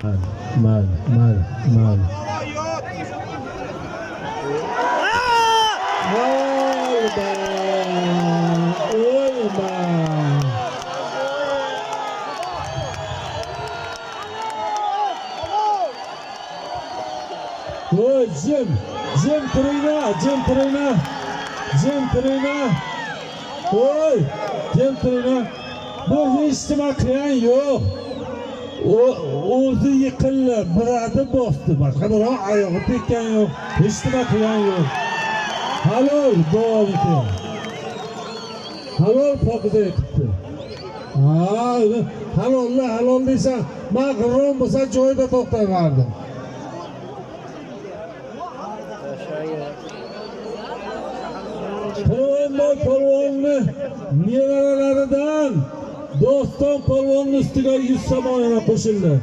Mayli, mayli, mayli. O'lma, o'lma. Voy, jim, jim turinglar, jim turinglar. Jim turinglar. Voy, jim turinglar. Bu hech nima qilgan yo'q. O'zi yiqildi, biradi bosdi, boshqa birov oyog'i tekkan yo'q, hech nima qilgan yo'q. Halol duoniki. Halol pokiza yiqibdi. Ha, halolni halol deysan, man g'irrom bo'lsa joyida to'xtatardim. Polvonboy polvonni nevaralaridan Doston polvonni ustiga 100 somon yana qo'shildi.